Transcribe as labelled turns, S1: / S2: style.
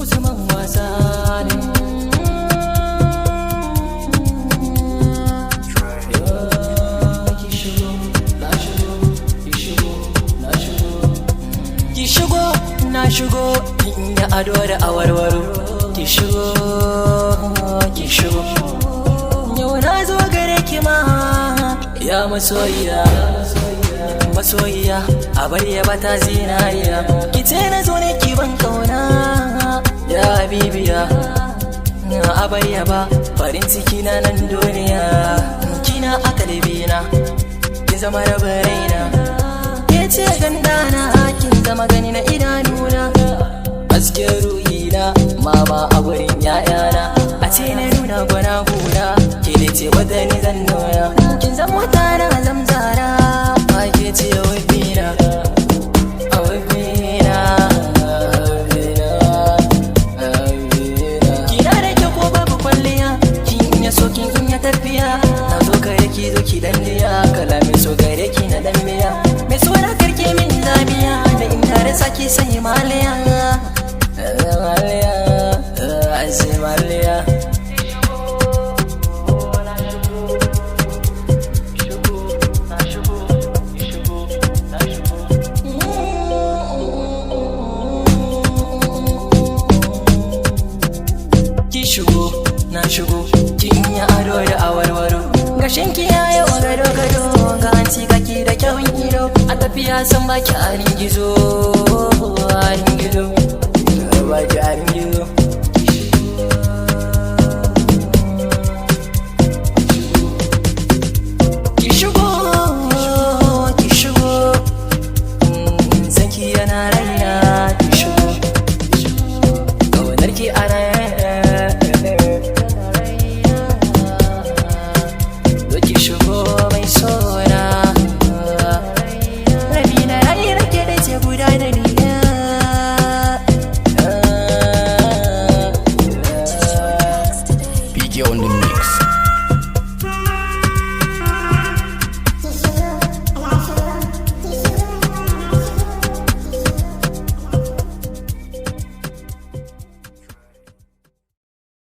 S1: Usman wasa ne. Ki shigo, na shigo, ki shigo, na shigo. Ki shigo, na shigo, kin yi ado da awarwaro. Ki shigo, ki shigo. Yau na zo gare ki ma, ya masoyiya. Masoyiya, a ya bata zinariya. Ki ce na zo ne ki ban kauna, ya habibiya. Na abayya ba, farin ciki na nan duniya. Kina a kalbina, kin zama rabin raina. Ke ce gandana, kin zama gani na idanuna. Hasken ruhina, mama a gurin 'ya'yana. A ce na nuna gwana guna, ke da ce wata ni zan nuna. Kin zama wata na zamzara, ba ke ce wabina, wabina, wabina, wabina. Kina da kyau ko babu kwalliya, kin iya so kin iya tafiya. Na zo kare ki zo ki dandiya, kalamin so gare ki na dan biya. Mai so na karke min zamiya, da in tare saki sai maliya. Maliya, sai maliya. Ki shigo, na shigo, kin yi ado da awarwaro. Gashin ki yayi gado gado, ga hanci kaki da kyawun ido. A tafiya san baki arin gizo, arin gizo, baki arin gizo. Ki shigo, ki shigo, sanki yana raina ki shigo. Ƙaunar ki ana